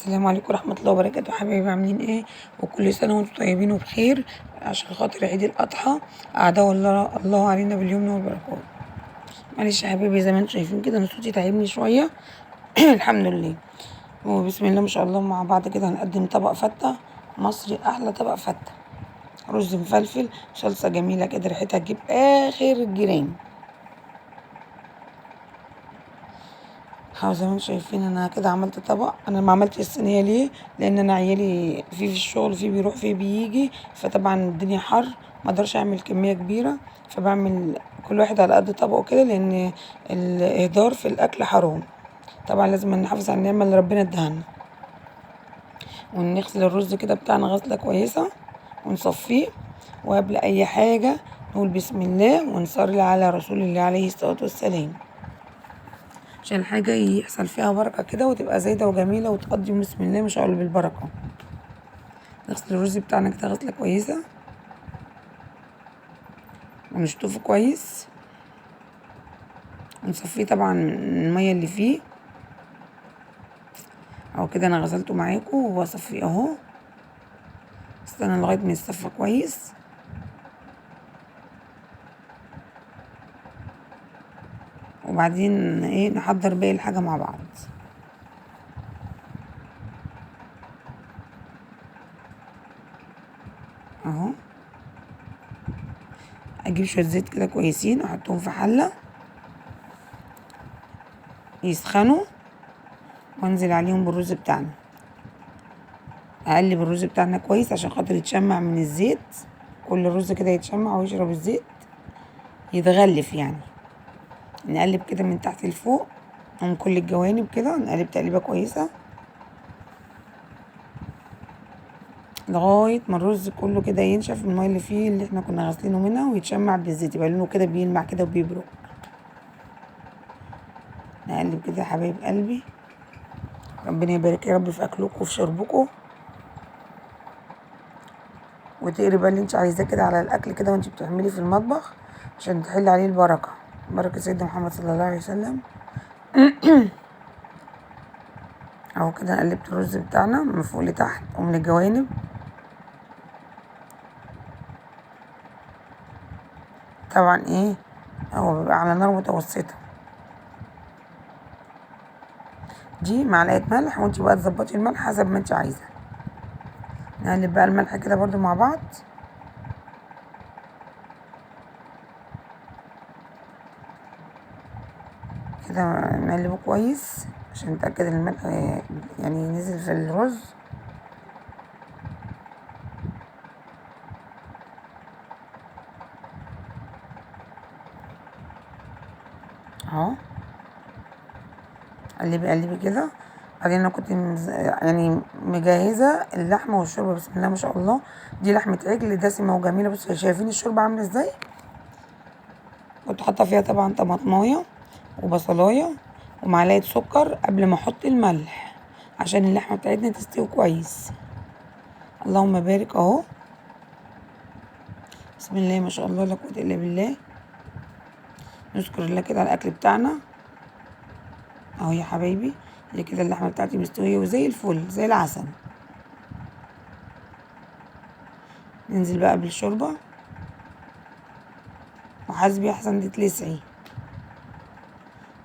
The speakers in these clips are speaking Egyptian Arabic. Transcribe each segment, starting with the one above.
السلام عليكم ورحمة الله وبركاته. حبايبي عاملين ايه؟ وكل سنة وانتم طيبين وبخير. عشان خاطر عيد الأضحى أعاده الله علينا باليمن والبركات. معلش يا حبايبي، زي ما انتم شايفين كده انا صوتي تعبني شوية الحمد لله. وبسم الله ما شاء الله مع بعض كده هنقدم طبق فتة مصري، أحلى طبق فتة، رز مفلفل، صلصة جميلة كده ريحتها تجيب آخر الجيران. زي ما انتم شايفين انا كده عملت طبق. انا ما عملتش الصينية ليه؟ لان انا عيالي في الشغل، في بيروح في بيجي، فطبعا الدنيا حر ما اقدرش اعمل كمية كبيرة، فبعمل كل واحد على قد طبقه كده، لان الاهدار في الاكل حرام. طبعا لازم نحافظ على النعمة اللي ربنا اداها لنا. ونغسل الرز كده بتاعنا غسله كويسة ونصفيه، وقبل اي حاجة نقول بسم الله ونصلي على رسول الله عليه الصلاة والسلام، عشان الحاجة يحصل فيها بركة كده وتبقى زايدة وجميلة وتقضي بسم الله ما شاء الله بالبركة. نغسل الرز بتاعنا كده غسلة كويسة ونشطفه كويس ونصفيه طبعا من المية اللي فيه. اهو كده انا غسلته معاكم وبصفيه اهو، استنى لغاية ما يتصفى كويس. وبعدين ايه نحضر باقي الحاجة مع بعض. اهو اجيب شوية زيت كده كويسين احطهم في حلة يسخنوا، وانزل عليهم بالرز بتاعنا. اقلب الرز بتاعنا كويس عشان خاطر يتشمع من الزيت، كل الرز كده يتشمع ويشرب الزيت، يتغلف يعني. نقلب كده من تحت لفوق ومن كل الجوانب كده، نقلب تقليبه كويسة لغاية ما الرز كله كده ينشف من المية اللي فيه اللي احنا كنا غاسلينه منها، ويتشمع بالزيت، يبقى لونه كده بيلمع كده وبيبرق. نقلب كده يا حبايب قلبي. ربنا يبارك يا رب في اكلكم وفي شربكم، وتقري بقى اللي انت عايزاه كده على الاكل كده وانت بتعملي في المطبخ، عشان تحل عليه البركة، بركة سيدنا محمد صلى الله عليه وسلم. اهو كده قلبت الرز بتاعنا من فوق لتحت ومن الجوانب. طبعا ايه هو بيبقى على نار متوسطه. دي معلقه ملح، وانت بقى تظبطي الملح حسب ما انت عايزه. نقلب بقى الملح كده برضو مع بعض. كده نقلبه كويس عشان نتأكد ان الملح يعني نزل في الرز. اهو قلبي قلبي كده. بعدين انا كنت يعني مجهزة اللحمة والشوربه بسم الله ما شاء الله. دي لحمه عجل دسمة وجميلة، بصوا شايفين الشوربة عامله ازاي. كنت حاطه فيها طبعا طماطمايه وبصلايه ومعلقة سكر قبل ما احط الملح عشان اللحمة بتاعتنا تستوي كويس. اللهم بارك اهو، بسم الله ما شاء الله لا قوة الا بالله. نذكر الله كده على الاكل بتاعنا اهو يا حبايبي. هي كده اللحمة بتاعتي مستوية وزي الفل زي العسل. ننزل بقى بالشوربه، وحاسبي احسن دي تلسعي.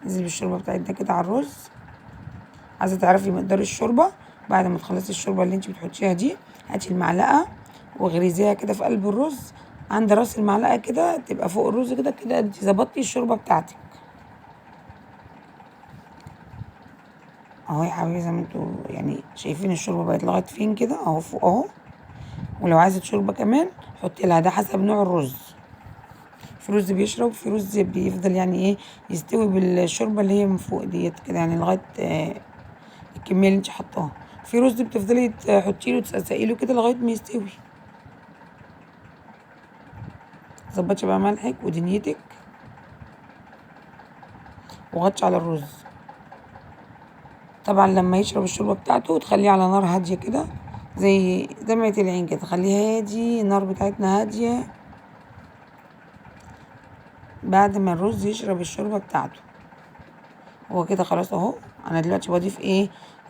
ننزل بالشوربه بتاعتنا كده على الرز. عايزه تعرفي مقدار الشوربة بعد ما تخلصي الشوربة اللي انت بتحطيها دي، هاتي المعلقة وغرزيها كده في قلب الرز عند راس المعلقة كده، تبقى فوق الرز كده كده، انت ظبطتي الشوربة بتاعتك اهو يا حبايبي. زي ما انتوا يعني شايفين الشوربة بقت لغاية فين كده اهو فوق اهو. ولو عايزه شوربة كمان حطي لها، ده حسب نوع الرز. في رز بيشرب، في رز بيفضل يعني ايه يستوي بالشوربه اللي هي من فوق ديت كده، يعني لغاية الكمية اللي انت حطاها. في رز بتفضلي تحطي له تسقسقي له كده لغاية ما يستوي. ظبطي بقى ملحك ودنيتك وغطي على الرز. طبعا لما يشرب الشوربة بتاعته تخليه على نار هادية كده زي دمعه العين كده، تخليه هادي، النار بتاعتنا هادية بعد ما الرز يشرب الشوربة بتاعته. هو كده خلاص اهو. انا دلوقتي بضيف ايه؟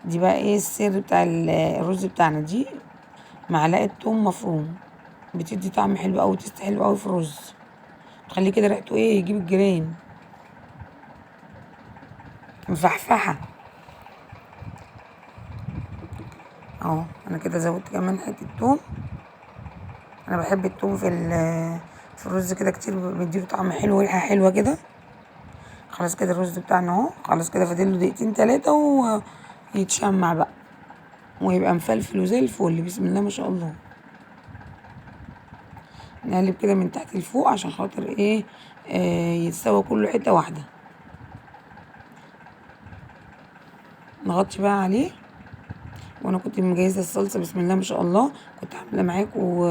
دي بقى ايه السر بتاع الرز بتاعنا. دي معلقه توم مفروم، بتدي طعم حلو قوي، taste حلو قوي في الرز، تخليه كده ريحته ايه يجيب الجيران، مفحفحه اهو. انا كده زودت كمان حتة توم. انا بحب التوم في الرز كده كتير، بيديله طعم حلو وريحه حلوة كده. خلاص كده الرز بتاعنا اهو، خلاص كده فاضل له دقيقتين تلاتة ويتشمع بقى ويبقى مفلفل وزي الفل، بسم الله ما شاء الله. نقلب كده من تحت لفوق عشان خاطر ايه يتسوى كله حتة واحدة. نغطي بقى عليه. وانا كنت مجهزة الصلصه بسم الله ما شاء الله، كنت عامله معاكم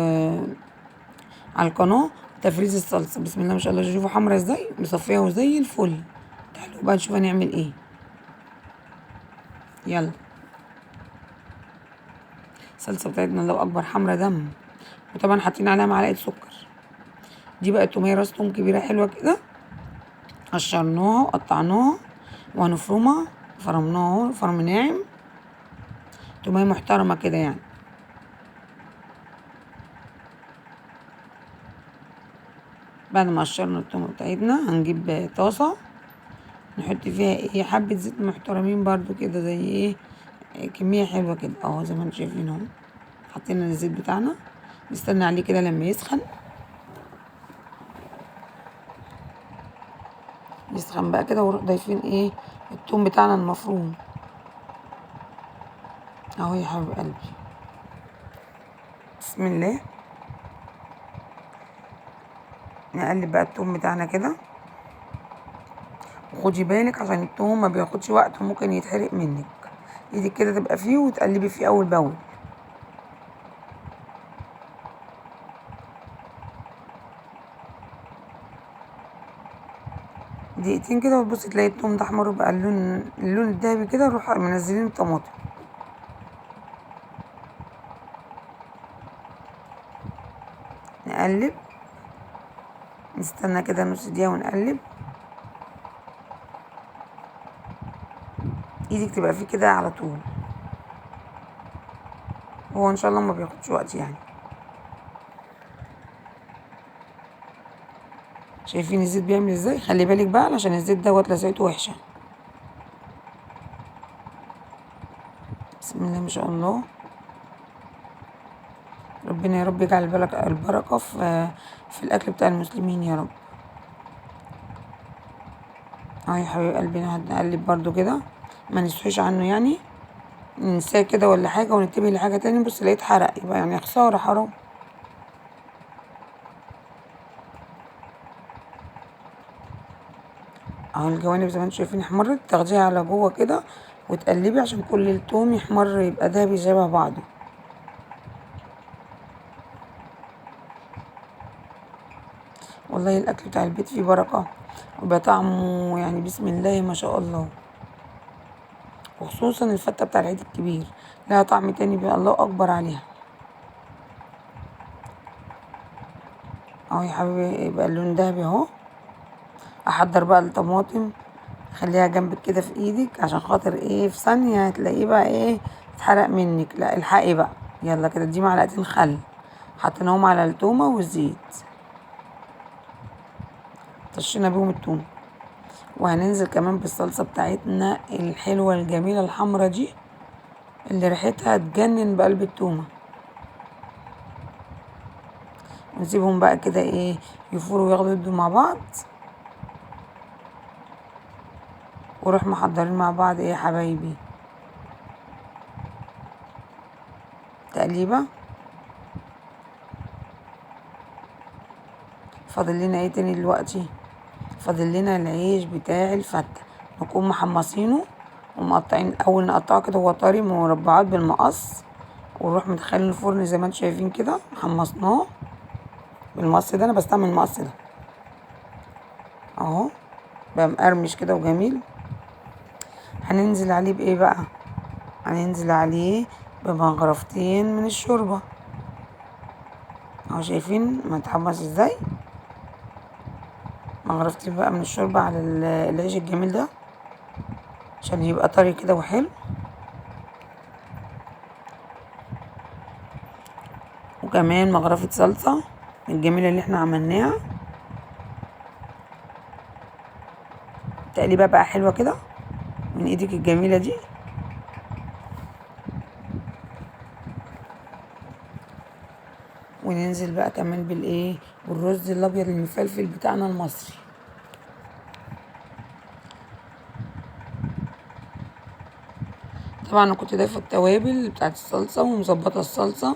على القناة تفريز الصلصه بسم الله ما شاء الله. شوفوا حمرا ازاي، مصفيه وزي الفل. تعالوا بقى نشوف هنعمل ايه. يلا الصلصه بتاعتنا الله اكبر، حمرا دم، وطبعا حاطين عليها معلقه سكر. دي بقى توميه راس توم كبيرة حلوة كده، قشرناها وقطعناها وهنفرمها، فرمناها فرم ناعم، توميه محترمه كده يعني. بعد ما قشرنا التومه بتاعتنا هنجيب طاسه نحط فيها ايه حبه زيت محترمين برضو كده، زي ايه كمية حلوة كده اهو، زي ما انتم شايفين اهو. حطينا الزيت بتاعنا، نستنى عليه كده لما يسخن. يسخن بقى كده ونروح ضايفين ايه التوم بتاعنا المفروم اهو يا حبيب قلبي. بسم الله. نقلب بقى التوم بتاعنا كده، وخدي بالك عشان التوم ما بياخدش وقت وممكن يتحرق منك، ايدك كده تبقى فيه وتقلبي فيه اول باول. دقيقتين كده وتبصي تلاقي التوم ده احمر وبقى اللون الذهبي كده. نروح منزلين الطماطم. نقلب، نستنى كده نص دقيقة ونقلب. ايدك تبقى فيه كده على طول، هو ان شاء الله ما بياخدش وقت يعني. شايفين الزيت بيعمل ازاي؟ خلي بالك بقى علشان الزيت دوت لزقته وحشة. بسم الله ما شاء الله. ربنا يا رب يجعل البركة في الاكل بتاع المسلمين يا رب. اهو يا حبيب قلبي هنقلب برضو كده، ما نسويش عنه يعني، ننساه كده ولا حاجة وننتبه لحاجة تاني. بص لقيت حرق، يبقى يعني خسارة حرام. اهو الجوانب زي ما انتم شايفين احمرت، تاخديها على جوه كده وتقلبي عشان كل التوم يحمر يبقى دهبي شبه بعضه. والله الاكل بتاع البيت فيه بركة وبقى طعمه يعني بسم الله ما شاء الله، وخصوصا الفته بتاع العيد الكبير لها طعم تاني بقى الله اكبر عليها. اهو يا حبيبي يبقى اللون دهبي اهو. احضر بقى الطماطم، خليها جنبك كده في ايدك عشان خاطر ايه في ثانية هتلاقيه بقى ايه اتحرق منك. لا الحقي بقى. يلا كده دي معلقتين خل حطيناهم على التومه والزيت، طشينا بيهم التومه. وهننزل كمان بالصلصه بتاعتنا الحلوة الجميلة الحمرا دي اللي ريحتها تجنن بقلب التومه. ونسيبهم بقى كده ايه يفوروا وياخدوا يدوا مع بعض. وروح محضرين مع بعض ايه يا حبايبي تقليبه. فاضل لنا ايه تاني دلوقتي؟ فاضل لنا العيش بتاع الفته، نكون محمصينه ومقطعين. اول نقطعه كده وهو طري مربعات بالمقص، ونروح مدخلينه الفرن زي ما انتم شايفين كده. حمصناه بالمقص ده، انا بستعمل المقص ده اهو، بقى مقرمش كده وجميل. هننزل عليه بايه بقى؟ هننزل عليه بمغرفتين من الشوربة اهو. شايفين ما اتحمص ازاي؟ مغرفتين بقى من الشوربة على العيش الجميل ده عشان يبقى طري كده وحلو. وكمان مغرفة صلصة الجميلة اللي احنا عملناها. تقليبة بقى حلوة كده من ايدك الجميلة دي. وننزل بقى كمان بالايه، بالرز الابيض المفلفل بتاعنا المصري. طبعا انا كنت ضايفه التوابل بتاعت الصلصه ومظبطه الصلصه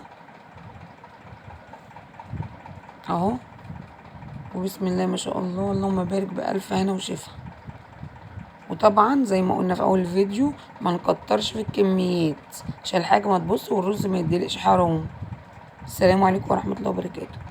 اهو. وبسم الله ما شاء الله، اللهم بارك، بالف هنا وشفا. وطبعا زي ما قلنا في اول الفيديو ما نكترش في الكميات عشان الحاجة ما تبص والرز ما يدلقش، حرام. السلام عليكم ورحمة الله وبركاته.